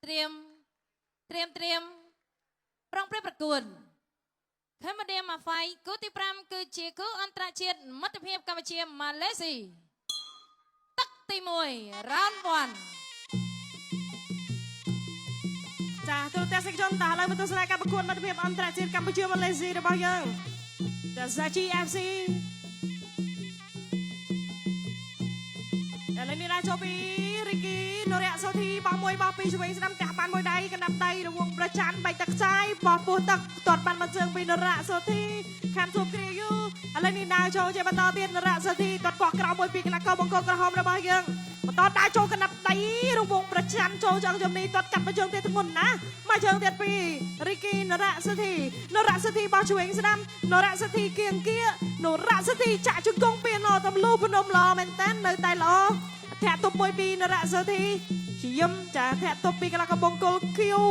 ត្រៀមត្រៀមត្រៀមប្រុងប្រៀបប្រកួត Cambodia Muay គូទី5គឺជាគូអន្តរជាតិមិត្តភាពកម្ពុជាម៉ាឡេស៊ីទឹកទី1 round 1។ ចាទូរទស្សនិកជនតោះឥឡូវមកទស្សនាការប្រកួតមិត្តភាពអន្តរជាតិកម្ពុជាម៉ាឡេស៊ីរបស់យើងចា Sachi FC ឥឡូវនេះណាចូលពីរីគីនរៈសូធីបោះមួយបោះពីរឆ្វេងស្ដាំទះបានមួយដៃកណ្ដាប់ដៃរវងប្រច័នបែកទឹកខ្ចាយបោះពោះទឹកទាត់បានមួយជើងពីនរៈសូធីខានជួបគ្រាយូឥឡូវនេះដើរចូលជាបន្តទៀតនរៈសូធីទាត់កោះក្រោមមួយពីកណ្ដាប់កោបង្គោលក្រហមរបស់យើងបន្តដើរចូលកណ្ដាប់ដៃរវងប្រច័នចូលចង់ជំនេះទាត់កាត់មួយជើងទៀតធ្ងន់ណាស់មួយជើងទៀតពីរីគីនរៈសូធីនរៈសូធីបោះឆ្វេងស្ដាំនរៈសូធីគៀងគៀនរៈសូធីចាក់ជង្គង់ពីណតំលូភ្នំល្អមែនតើនៅតែល្អធាក់ទប់មួយពីនរៈសូធីជាយឹមចាធាក់ទប់ពីកន្លះកំបង្គោលខៀវ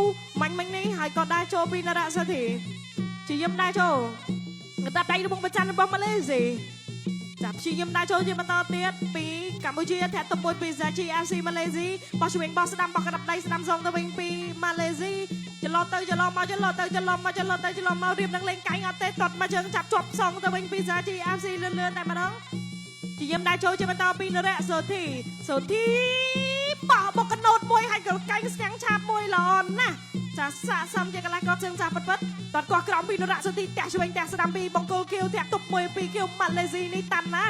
មាញ់មិញនេះហើយក៏ដើរចូលពីនរៈសូធីជាយឹមដើរចូលកតាដៃរបស់ប្រច័នរបស់ម៉ាឡេស៊ីចាព្យាយាមដើរចូលជាបន្តទៀតពីកម្ពុជាធាក់ទប់មួយពីសាជី FC ម៉ាឡេស៊ីបោះឆ្វេងបោះស្ដាំបោះកណ្ដាប់ដៃស្ដាំសងទៅវិញពីម៉ាឡេស៊ីចន្លោះទៅចន្លោះមកចន្លោះទៅចន្លោះមកចន្លោះទៅចន្លោះមករៀបនឹងលេងកែងអត់ទេទាត់មកជើងចាប់ជាប់សងទៅវិញពីសាជី FC លឿនលឿនតែម្ដងជាយាមដើរចូលជាបន្តពីនរៈសូធីសូធីបោះបុកកណូតមួយហើយកកែងស្ទាំងឆាបមួយល្អណាស់ចាសាកសមជាកន្លះកជើងចាស់ពិតពិតតតកោះក្រោមពីនរៈសូធីទះឆ្វេងទះស្ដាំពីបង្គោលខៀវធាក់ទប់មួយពីខៀវម៉ាឡេស៊ីនេះតាន់ណា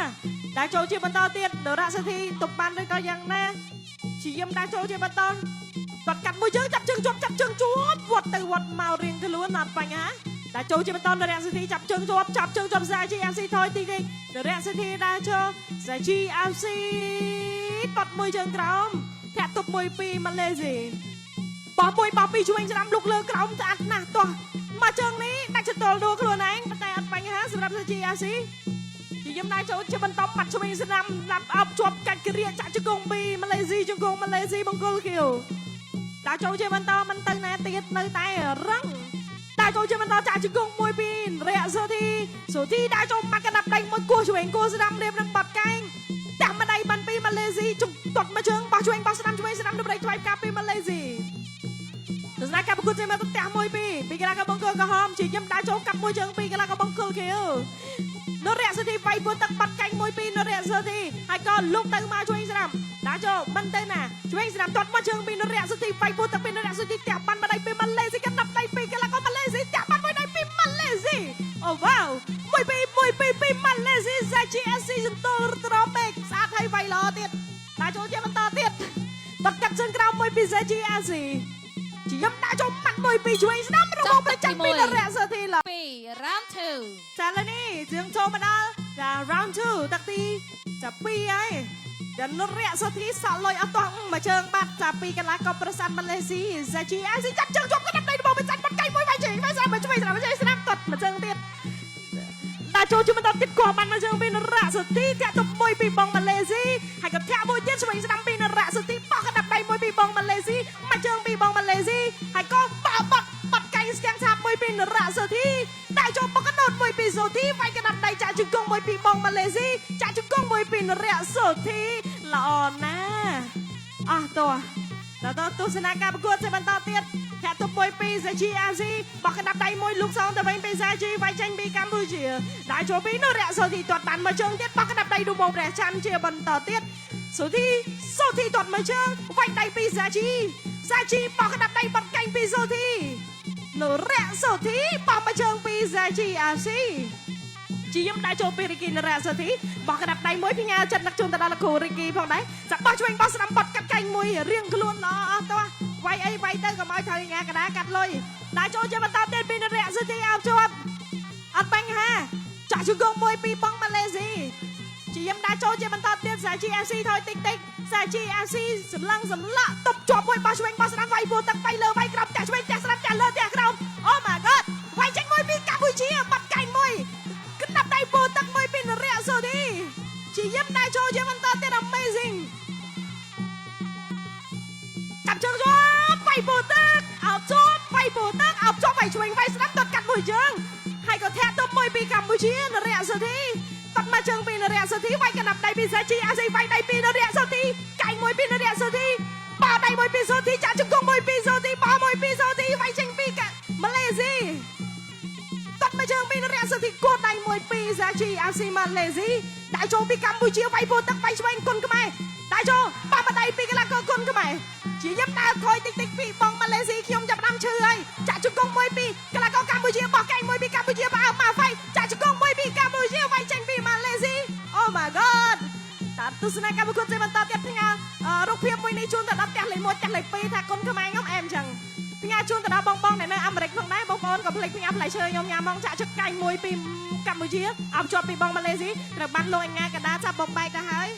ដើរចូលជាបន្តទៀតនរៈសូធីទប់បានឬក៏យ៉ាងណាជាយាមដើរចូលជាបន្តតតកាត់មួយជើងចាប់ជើងជាប់ចាប់ជើងជាប់វត្តទៅវត្តមករៀងខ្លួនអត់បញ្ហាតែចូលជាបន្តនរៈសូធីចាប់ជើងជាប់ចាប់ជើងជាប់សាជី FC ថយទីនេះនរៈសូធីដើរចូលសាជី FC តត់មួយជើងក្រោមធាក់ទប់មួយពីម៉ាឡេស៊ីបោះមួយបោះពីរជួយស្ដាំលុកលើក្រោមស្អាតណាស់ទាស់មកជើងនេះដាច់ចតលដួលខ្លួនឯងប៉ុន្តែអត់បញ្ហាសម្រាប់សាជី FC ជាយឹមដែរចូលជាបន្តបាត់ឆ្វេងស្ដាំឡាប់អោបជាប់កាច់ក្រៀកចាក់ជង្គង់ពីម៉ាឡេស៊ីជង្គង់ម៉ាឡេស៊ីបង្គោលខៀវដើរចូលជាបន្តមិនទៅណាទៀតនៅតែរឹងដើរចូលជាបន្តចាក់ជង្គង់មួយពីរយៈសូធីសូធីដើរចូលម៉ាត់កណ្ដាប់ដៃមួយគោះឆ្វេងគោះស្ដាំរៀបនឹងបាត់កែងតាំងម្ដាយបានពីម៉ាឡេស៊ីជុំទាត់មកជើងបោះឆ្វេងបោះស្ដាំឆ្វេងស្ដាំដើម្បីថ្វាយផ្កាពីម៉ាឡេស៊ីទស្សនាការប្រកួតជាមកផ្ទះមួយពីពីកីឡាករបង្គោលក្រហមជាយឹមដើរចូលកាប់មួយជើងពីកីឡាករបង្គោលខៀវនរៈសុធីវាយពួនទឹកបាត់កាញ់មួយពីនរៈសុធីហើយក៏លុកទៅមកជួយស្ដាំដើរចូលមិនទៅណាជួយស្ដាំទាត់មកជើងពីនរៈសុធីវាយពួនទឹកពីនរៈសុធីផ្ទះបានម្ដាយពីម៉ាឡេស៊ីកណ្ដាប់ដៃពីកីឡាករម៉ាឡេស៊ីផ្ទះបានមួយដៃពីម៉ាឡេស៊ីអូវ៉ាវមួយពីមួយពីពីម៉ាឡេស៊ីសាជីអេស៊ីសន្ទុលត្រពេកស្អាតហើយវាយល្អទៀតដើរចូលជាបន្តទៀតតកាត់ជើងក្រោមមួយពីសាជីអេស៊ីជាយំដាក់ចូលម៉ាត់មួយពីជួយស្ដាំរបស់ប្រចាំពីនរៈសុធីឡា 2 round 2 ចាឥឡូវនេះយើងចូលមកដល់ចា round 2ទឹកទីចា2ហើយចានរៈសុធីសក់លុយអត់ទាស់មួយជើងបាត់ចាពីកីឡាករប្រសាទម៉ាឡេស៊ីសាជីអាស៊ីចាប់ជើងជាប់កណ្ដាប់ដៃរបស់ប្រសាទបាត់កៃមួយវាយជើងវាយស្ដាំមួយជួយស្ដាំមួយស្ដាំទាត់មួយជើងទៀតដាក់ចូលជាបន្តទៀតគោះបានមួយជើងពីនរៈសុធីធាក់ទៅមួយពីបងម៉ាឡេស៊ីហើយក៏ធាក់មួយទៀតឆ្វេងស្ដាំពីនរៈសុធីបោះកណ្ដាប់ដៃមួយពីបងម៉ាឡេស៊ីមួយជើងពីបងម៉ាឡេស៊ីហើយក៏បោះបាត់បាត់កៃស្គាំងឆាបមួយពីនរៈសុធីដាក់ចូលបុកកណូតមួយពីសូធីវាយកណ្ដាប់ដៃចាក់ជង្គង់មួយពីបងម៉ាឡេស៊ីចាក់ជង្គង់មួយពីនរៈសូធីល្អណាស់អស់តោះដល់តទស្សនាការប្រកួតជាបន្តទៀតធាក់ទប់មួយពីសាជីអាស៊ីបោះកណ្ដាប់ដៃមួយលូកសងទៅវិញពីសាជីវាយចេញពីកម្ពុជាដាក់ចូលពីនរៈសូធីទាត់បានមួយជើងទៀតបោះកណ្ដាប់ដៃរូបព្រះច័ន្ទជាបន្តទៀតសូធីសូធីទាត់មួយជើងវាយដៃពីសាជីសាជីបោះកណ្ដាប់ដៃបាត់កែងពីសូធីនរៈសូធីបោះមួយជើងពីសាជីអាស៊ីជាយឹមដែរចូលពីរីគីនរៈសូធីបោះកណ្ដាប់ដៃមួយផ្ញើចិត្តនឹកជូនទៅដល់លោកគ្រូរីគីផងដែរសាបោះឆ្វេងបោះស្ដាំបត់កាត់កែងមួយរៀងខ្លួនល្អអស់តោះវាយអីវាយទៅកុំឲ្យត្រូវញ៉ាកដាកាត់លុយដែរចូលជាបន្តទៀតពីនរៈសូធីអោបជាប់អត់បញ្ហាចាក់ជង្គង់មួយពីបងម៉ាឡេស៊ីជាយឹមដែរចូលជាបន្តទៀតសាជី FC ថយតិចតិចសាជី FC សម្លឹងសម្លាក់តបជាប់មួយបោះឆ្វេងបោះស្ដាំវាយពោះទឹកវាយលើវាយក្រោមចាក់ឆ្វេងចាក់ស្ដាំចាក់លើចាក់ក្រោម Oh my god វាយចេញមួយពីកម្ពុជាបាត់កែងមួយកណ្ដាប់ដៃពោទឹកមួយពីនរៈសូធីជាយឹមដែរចូលជាបន្តទៀត amazing ចាប់ជើងជាប់វាយពោទឹកអោបជាប់វាយពោទឹកអោបជាប់វាយឆ្វេងវាយស្ដាំទាត់កាត់មួយជើងហើយក៏ធាក់ទៅមួយពីកម្ពុជានរៈសូធីតាត់មកជើងពីនរៈសូធីវាយកណ្ដាប់ដៃពីសាជីអាស៊ីវាយដៃពីនរៈសូធីកែងមួយពីនរៈសូធីបាដៃមួយពីសូធីចាក់ជង្គង់មួយពីសូ GFC ម៉ាឡេស៊ីដាក់ចូលពីកម្ពុជាវាយពោទឹកវាយឆ្វេងគុនខ្មែរដាក់ចូលប៉ះម្ដាយពីកីឡាករគុនខ្មែរជាយឹមដើរថយតិចតិចពីបងម៉ាឡេស៊ីខ្ញុំចាប់ផ្ដើមឈឺហើយចាក់ជង្គង់មួយពីកីឡាករកម្ពុជាបោះកែងមួយពីកម្ពុជាបើម៉ាហ្វៃចាក់ជង្គង់មួយពីកម្ពុជាវាយចេញពីម៉ាឡេស៊ី Oh my god តាទស្សនកម្មប្រកួតជាបន្តទៀតផ្ញើរូបភាពមួយនេះជូនទៅដល់ផ្ទះលេខ1ផ្ទះលេខ2ថាគុនខ្មែរខ្ញុំអែមចឹងផ្ញើជូនទៅដល់បងបងដែលនៅអាមេរិកផងដែរបងប្អូនកុំភ្លេចផ្ញើផ្លែឈើខ្ញុំញ៉ាំមកចាក់ជឹកកែងមួយពីកម្ពុជាអបជាប់ពីបងម៉ាឡេស៊ីត្រូវបានលោកអញ្ញាកដាចាប់បំបែកទៅហើយ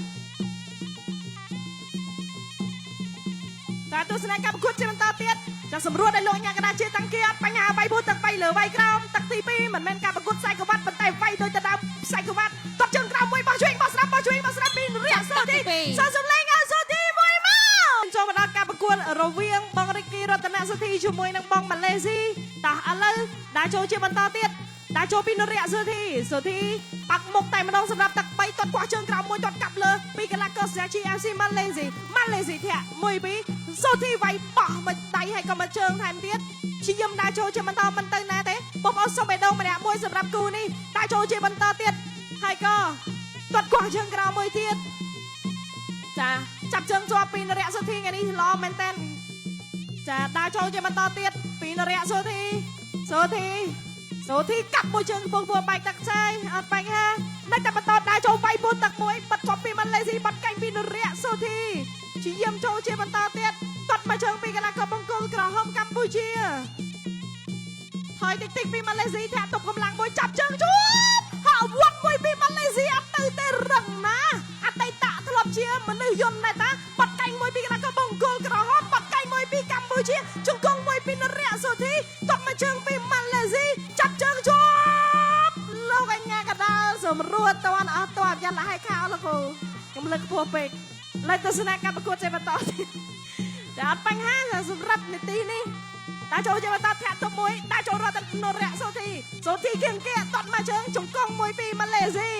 តាទស្សនកម្មប្រកួតជាបន្តទៀតចាសម្រួតឲ្យលោកអញ្ញាកដាជាតាំងគៀអត់បញ្ហាវាយពោះទឹកវាយលើវាយក្រោមទឹកទី2មិនមែនការប្រកួតខ្សែក្រវ៉ាត់ប៉ុន្តែវាយដូចទៅដើមខ្សែក្រវ៉ាត់តបជើងក្រោមមួយបោះឆ្វេងបោះស្ដាំបោះឆ្វេងបោះស្ដាំពីរយៈសូទីសើសំលេងអសូទីមួយមកចូលមកដល់ការប្រកួតរវាងបងរិកគីរតនសុធីជាមួយនឹងបងម៉ាឡេស៊ីតោះឥឡូវដើរចូលជាបន្តទៀតដើរចូលពីនរយៈសុធីសុធីបាក់មុខតែម្ដងសម្រាប់ទឹក3ទាត់ខ្វះជើងក្រោមមួយទាត់កាប់លើពីកីឡាករ CGFC ម៉ាឡេស៊ីម៉ាឡេស៊ីធាក់1 2សូធីវាយបោះមួយដៃហើយក៏មកជើងថែមទៀតព្យាយាមដើរចូលជាបន្តមិនទៅណាទេបងប្អូនសុំបេះដូងម្នាក់មួយសម្រាប់គូនេះដើរចូលជាបន្តទៀតហើយក៏ទាត់ខ្វះជើងក្រោមមួយទៀតចាចាប់ជើងជាប់ពីនរយៈសុធីថ្ងៃនេះល្អមែនតើចាដើរចូលជាបន្តទៀតពីនរយៈសុធីសុធីសូធីកាប់មួយជើងខ្ពស់ខ្ពស់បែកទឹកខ្ចាយអត់បញ្ហានៅតែបន្តដើរចូលវាយពូទឹកមួយបាត់ជាប់ពីម៉ាឡេស៊ីបាត់កែងពីនរយៈសូធីជាយាមចូលជាបន្តទៀតទាត់មកជើងពីកីឡាករបង្គោលក្រហមកម្ពុជាថយតិចតិចពីម៉ាឡេស៊ីធាក់ទប់កម្លាំងមួយចាប់ជើងជួបហៅវត្តមួយពីម៉ាឡេស៊ីអត់ទៅទេរឹងណាអតីតធ្លាប់ជាមនុស្សយន្តដែរតាបាត់កែងមួយពីកីឡាករបង្គោលក្រហមបាត់កែងមួយពីកម្ពុជាជង្គង់មួយពីនរយៈសូធីទាត់មកជើងពីម៉ាឡេស៊ីចាប់ជើងជាប់លោកអញ្ញាកដាលសម្រួតតនអស់តបយ៉ាល់ឲ្យខោលោកគ្រូកំលឹកខ្ពស់ពេកលើទស្សនកម្មប្រកួតចេះបន្តទៀតចាអត់បញ្ហាសម្រាប់នីតិនេះតាចូលជាបន្តធាក់ទុំមួយតាចូលរត់នរៈសូធីសូធីគៀងគៀតត់មកជើងជង្គង់មួយពីម៉ាឡេស៊ី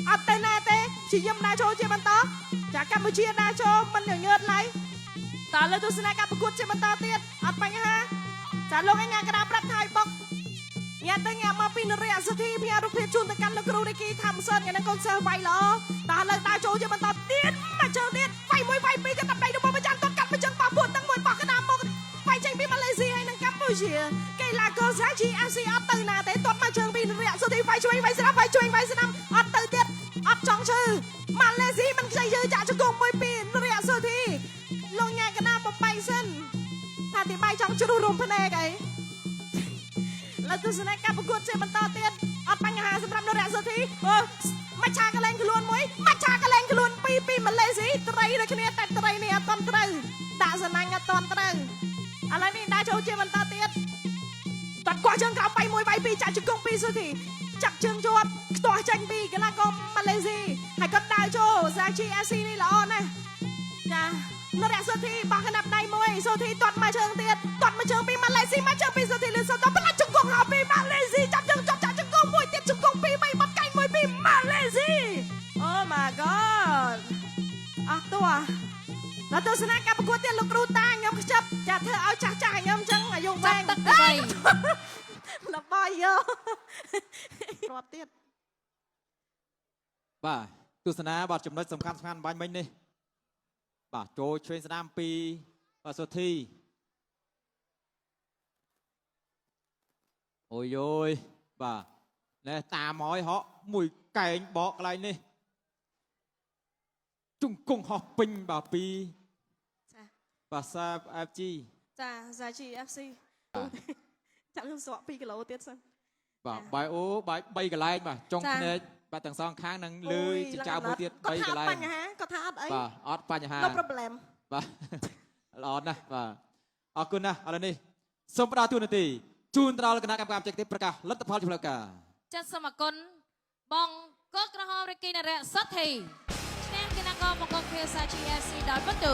អត់ទៅណាទេជាយឹមដើរចូលជាបន្តចាកម្ពុជាដើរចូលមិនញញើតឡើយតើលើទស្សនកម្មប្រកួតជាបន្តទៀតអត់បញ្ហាចាលោកអញ្ញាកដាប្រាប់ថាឲ្យបុកញ៉ាំទៅញ៉ាំមកពីនរយៈសុធីផ្ញើរូបភាពជូនទៅកាន់លោកគ្រូរីគីថាមសិនថ្ងៃនេះកូនសិស្សវាយល្អតើលើដើរចូលជាបន្តទៀតមកជើងទៀតវាយមួយវាយពីរក៏តាប់ដៃរបស់ប្រចាំតកាត់មកជើងប៉ះពួនទាំងមួយប៉ះកណ្ដាលមកវាយចេញពីម៉ាឡេស៊ីហើយនិងកម្ពុជាកីឡាករសាជីអាស៊ីអត់ទៅណាទេទាត់មកជើងពីនរយៈសុធីវាយឆ្វេងវាយស្ដាំវាយឆ្វេងវាយស្ដាំអត់ទៅទៀតអត់ចង់ឈឺម៉ាឡេស៊ីមិនខ្ចីជើចាក់ជង្គង់មួយពីនរយៈសុធីលោកញ៉ាកណ្ដាលបំបីសិនថាទីបាយចង់ជ្រុះរុំភ្នែកអីលើទស្សនកម្មប្រកួតជាបន្តទៀតអត់បញ្ហាសម្រាប់នរៈសុធីអូមច្ឆាកលែងខ្លួនមួយមច្ឆាកលែងខ្លួនពីរពីម៉ាឡេស៊ីត្រីដូចគ្នាតែត្រីនេះអត់ទាន់ត្រូវដាក់សណាញ់អត់ទាន់ត្រូវឥឡូវនេះដើរចូលជាបន្តទៀតតាត់កោះជើងក្រោមបាយមួយបាយពីរចាក់ជង្គង់ពីសុធីចាក់ជើងជាប់ខ្ទាស់ចេញពីកីឡាករម៉ាឡេស៊ីហើយក៏ដើរចូលសាជីអាស៊ីនេះល្អណាស់ចានរៈសុធីបោះកណ្ដាប់ដៃមួយសុធីទាត់មកជើងទៀតទាត់មកជើងពីម៉ាឡេស៊ីមកជើងពីសុធីលឺសុតផ្លាច់ជង្គង់ហៅពីម៉ាឡេស៊ីចាប់ជើងជាប់ចាក់ជង្គង់មួយទៀតជង្គង់ពីរបីបាត់កែងមួយពីម៉ាឡេស៊ី Oh my god អស់តួដល់ទស្សនកម្មប្រកួតទៀតលោកគ្រូតាខ្ញុំខ្ជិបចាធ្វើឲ្យចាស់ចាស់ឲ្យខ្ញុំអញ្ចឹងអាយុវែង ចាប់ទឹកទី លបាយយោរាប់ទៀត បាទទស្សនាបាទចំណុចសំខាន់សំខាន់បាញ់មិញនេះបាទចូលឆ្វេងស្ដាំពីបាទសុធីអូយយបាទណែតាមហើយហក់មួយកែងបកកន្លែងនេះជង្គង់ហោះពេញបាទពី ចា បាទសា FG ចាសាជី FC ចាំខ្ញុំស្រក2គីឡូទៀតសិន បាទបាយអូបាយ3កន្លែងបាទចុង ចា ភ្នែកបាទទាំងសងខាងនឹងលើចិញ្ចៅមួយទៀត គាត់ 3កន្លែង ថាអត់បញ្ហាគាត់ថាអត់អី បាទអត់បញ្ហា No problem បាទល្អណាស់បាទអរគុណណាស់ឥឡូវនេះសូមផ្ដល់ទូនាទីជូនទៅដល់គណៈកម្មការបច្ចេកទេសប្រកាសលទ្ធផលជាផ្លូវការ ចាត់សូមអរគុណបងកូនក្រហមរិកគីនរៈសុធីឈ្នះកីឡាករបង្គោលខៀវសាជី FC ដោយបន្ទូ